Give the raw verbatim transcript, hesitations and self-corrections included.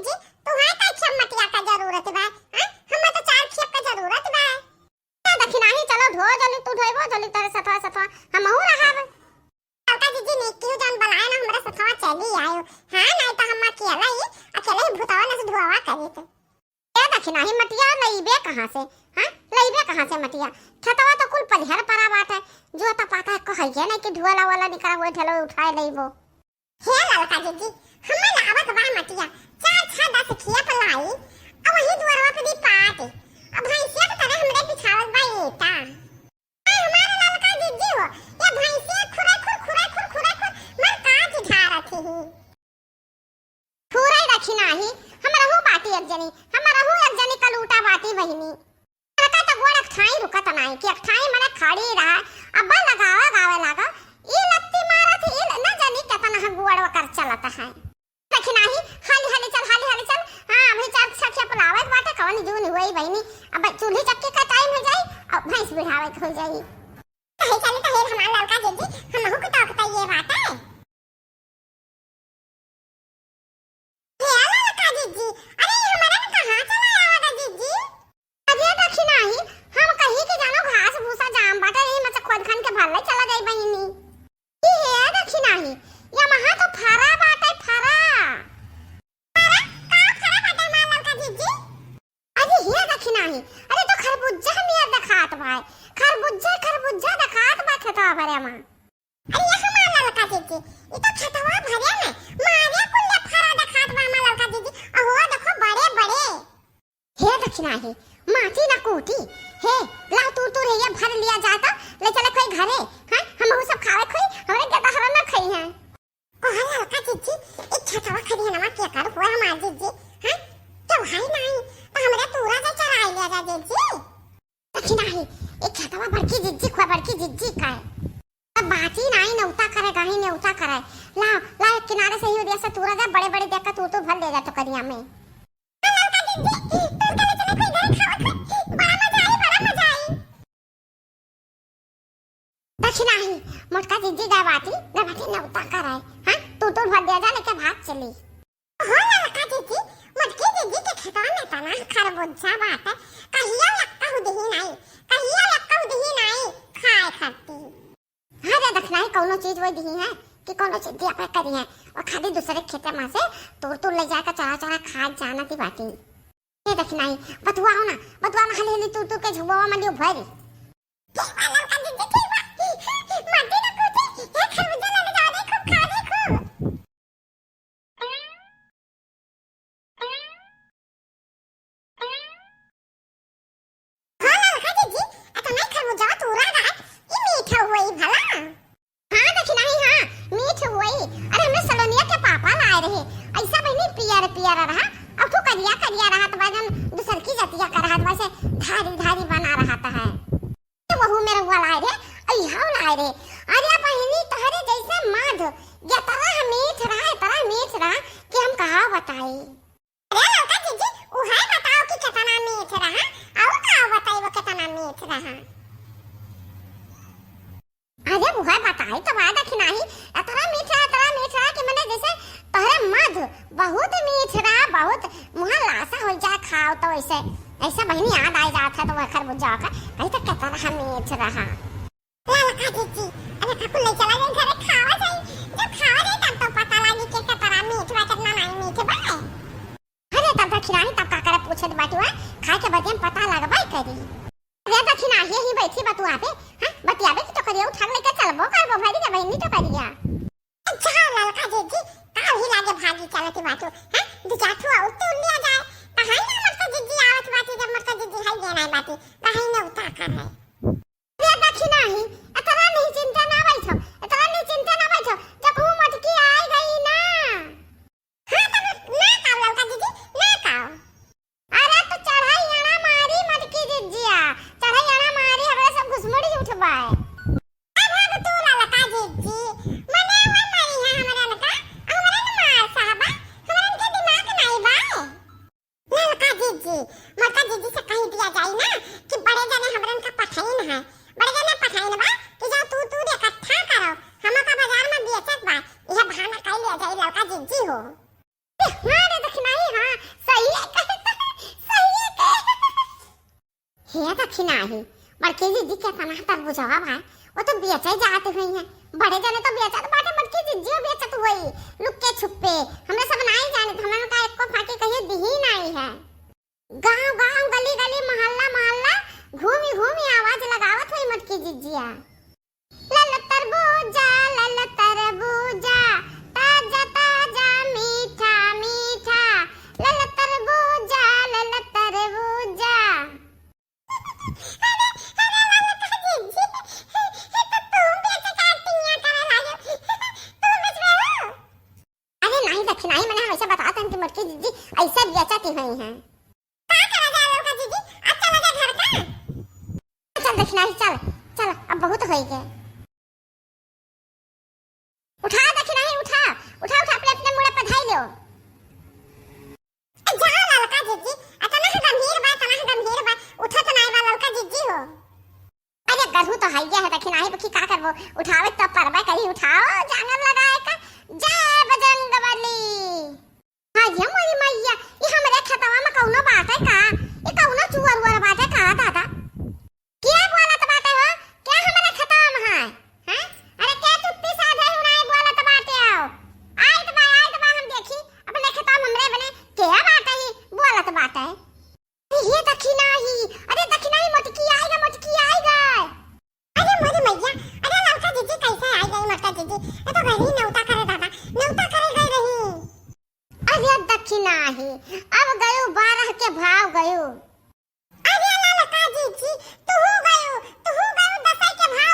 जी, तुहाई का खेप मटिया का जरूरत बा? हैं? हमें तो चार खेप का जरूरत बा। ए दखिनाही, चलो धो जल्दी, तू धोइबो जल्दी, तोरे सथवा सथवा हमहू रहब। ललका जीजी, नीक किहू जौन बलाए ना, हमरा सथवा चली आयो। हाँ, नाहीं तो हम अकेला ही, अकेले ही भूतवा न से धोवा करीत। ए दखिनाही, मटिया लइबे कहाँ से? हाँ, लइबे कहाँ से मटिया? खेतवा तो कुल पलिहर परा बाटे, जो तो पाता है, कहइए नहीं कि ढुआला वाला निकरा हुए ठेलो उठाए लइबो। हे ललका जीजी, हमें लावत बा मटिया, चार छह दस खेप लाई, अब वही दुआरवा पे भी पाट, अब भैंसिया के तरह हमरे बिछावत बा ईटा। ए, हमार ललका जीजी हो, ये भैंसिया खुराई खुर, खुराई खुर, खुराई खुर, मार काज झारत ही। खुराई दखिनाही, हमरहू बाटी एक जनी, हमरहू एक जनी कलूटा बाटी बहिनी। ललका तो गोड़ एक ठाई रुकत नाई, कि एक ठाई मने खड़ी रहा, अब लगावे गावे लागा, ई लत्ती मारत ही, ई न जनी केतना ह गोड़ ओकर चलत है। दखिनाही, हाली हाली चल, हाली हाली चल। हाँ, अभी चार छह खेप लावत बाटे, कवन जून हुई बहिनी। अब चूल्ही चक्की का टाइम हो जाई, अब भैंस बिढ़ावत हो जाई। कहे चली तो हेर हमार ललका जीजी, हमहू के टोकता ये बाटे। हे ललका जीजी, अरे ये हमारा में कहाँ चला आवा दा जीजी? अरे दखिनाही, हम कहीं के जानो घास भूसा जाम बाटे, यही में से खोद खान के भर ले चला जाई बहिनी। ई हे दखिनाही, यमहा तो फरा बाटे, फरा। फरा? का फरा बाटे हमार ललका जीजी? अरे हे दखिनाही, अरे तो खरबूजा नियर देखात बा, खरबूजा, खरबूजा देखात बा खेतवा भरे मा। अरे ये हमार ललका जीजी, ई तो खेतवा भरे मा, मारे कुल्ले फरा देखात बा हमार ललका जीजी, अहो देखो बड़े बड़े। हे दखिनाही, माटी ना कूटी। हे, लाओ तूर तूर है, ये भर लिया जाए तो, ले चले कोई घरे। हैं, हमहू सब खावे खोई, हमरे के बहरा ना खाई हैं। कहो ललका जीजी, ई खेतवा खरिहनवा केकर हुआ हमार जीजी? हैं, केहू है नहीं, तो हमरे तूरा जा चराई लिया जा जीजी। दखिनाही, ई खेतवा बड़की जीजी खुआ, बड़की जीजी का है। अब बाटी नाई नेवता करे, गाही नेवता करे। ला, ला, एक किनारे से ही उदिया से तूरा जा, बड़े बड़े देख के तू तू भर ले जा टोकरिया में। ललका जीजी, तू चले चले कोई घर खावत है। बड़ा मजा आई, बड़ा मजा आई। दखिनाही, मोटका जीजी गए बाटी, गए बाटी नेवता करे। हाँ, तू तू भर दिया जा, लेके भाग चली। हो ललका जीजी, मोटकी जीजी के खेतवा में तना खरबूजा बाटे, कहिया लक्का हुदही नाई, कहिया लक्का हुदही नाई, खाए खाती। अरे दखिनाही, कौनो चीज वो दिही है कि कौनो चीज दिया पे करी है, और खाली दूसरे खेते में से तोड़ तोड़ ले जाके चोरा चोरा खा जाना ती बाटी। ए दखिनाही, बतुआ हो ना, बतुआ में हली हली तोड़ तोड़ के झुआ में लियो भरी। ठीक बा ललका जीजी, ठीक बा। माटी ना कूटी, ये खरबूजा लेके जाओ, देखो, खा देखो। हाँ ललका जीजी, अतना खरबूजा तूरा बा, ई मीठा हुई भला? हाँ दखिनाही, हाँ, मीठ हुई। अरे हमरे सलोनिया के पापा लाए रहे, ऐसा बहिनी पियर पियर रहा, और तू करिया करिया रहत बा, जन दूसर की जतिया का रहत बा, ऐसे धारी धारी बना रहत है। वहू में रहुआ लाए रे, अइहाव लाए रे। अरे बहिनी, तोहरे जैसे मध, यतरा मीठ रहा, यतरा मीठ रहा कि हम कहा बताई। अरे ललका जीजी, उहे बताओ कि केतना मीठ रहा, और का बताई वो केतना मीठ रहा। अरे उहे बताई तो बा दखिनाही, यतरा मीठ रहा, यतरा मीठ रहा कि मने जैसे तोहरे मध बहुत मीठ रहा, बहुत मुहा लासा हो जाए खाओ तो ऐसे, ऐसा बहिनी याद आ जात है तो वह खरबूजा का, कही तो केतना मीठ रहा। ललका जीजी, अरे काकू ले चला गई घरे खावा जाई, जब खावा जाई तब तो पता लागी कि केतना मीठ बा, केतना नाई मीठ बा। अरे तब दखिनाही तब का करे पूछत बाटू, हैं? खाए के बदे में पता लगबे करी। अरे दखिनाही ही बैठी बतुआ पे, हैं? बतियाबे की टोकरिया उठा के लेके चलबो करबो भरी के बहिनी टोकरिया। अच्छा ललका जीजी, का वही लागे भागी चलत बाटू, हैं? दू चार ठो और तोड़ लिया जाए। कहाँ ना मोटका जीजी आवत बाटी, जब मोटका जीजी है ये नहीं बाटी, कहीं न उतार कर है। अरे दखिनाही, इतना नहीं चिंता ना बैठो, इतना नहीं चिंता ना बैठो, जब वो मोटकी आई गई ना। हाँ, तब ना काव ललका जीजी, ना काव। अरे तो चढ़ाई अड़ा मारी मोटकी जिज्जिया, चढ़ाई अड़ा मारी, हमरे सब घुसमुड़ी उठबाए। अब हम तू ललका जिज्जी, मने वो मारी है हमरन का, हमरन मार साहबा, हमरन के दिमाग नाई बाए। ललका जिज्जी, मोटका जिज्जी से कही दिया जाई ना कि बड़े जने हमरन का पठे कि नाही, बड़की जिज्जी के तना तरबुजवा भाई, वो तो बेचे जात हुई है। बड़े जने तो बेचत बाटे, बड़की जिज्जियो बेचत हुई, लुक्के छुप्पे। हमरे सब नाही जाने, तो हमन का एको फाकी कहियो दिही नाही है। गांव गांव, गली गली, मोहल्ला मोहल्ला घूमी घूमी आवाज लगावत हुई मोटकी जिज्जिया। लल तरबूजा, लल तरबूजा, ताजा ताजा मीठा मीठा, लल तरबूजा, लल तरबूजा। अरे, अरे, ललका जिज्जी, ये तो तुम बेचे का टिंगिया करे लागे। तुम बेच रहे हो? अरे नाही दखिनाही, मने हम ऐसे बतात हन कि मोटकी जिज्जी ऐसे बेचत ही हुई हैं। का करा जाए ललका जिज्जी? अब चला जाए घर का? चल दखिनाही, चल, चल, अब बहुत होई गए। उठा दखिनाही, उठा, उठा, उठा, अपने, अपने मुड़े पर धाई लो। ए, जा ललका जिज्जी, अतना गंभीर बा, अतना गंभीर बा, उठत नाही बा ललका जिज्जी हो। अरे गरहू तो हइये है, दखिनाही बखी का करबो, उठावे तो परबे करी, उठाओ जांगर लगाए का। जय बजरंग बली। हाँ ये मोरी मैया, ये हमरे खेतवा में कौनो बाटे का? ये कौनो चुअर उअर बाटे का दादा? के बोलत बाटे हो? के हमरे खेतवा में है? हैं? अरे के चुप्पी साधे हुनाई बोलत बाटे हो? आइत बा, आइत बा, हम देखी अपने खेतवा में हमरे बने के बाटे ही बोलत बाटे। ये दखिनाही, अरे दखिनाही मोटकी आइगा, मोटकी आइगा। अरे मोरी मैया, अरे ललका जिज्जी कैसे आई गई मोटका जिज्जी? ये तो गई नेवता करे दादा, नेवता करे गई रही। अरे दखिनाही, अब गयो बारह के भाव गयो। अरे ललका जिज्जी, तू गयो, तू गयो दसई के भाव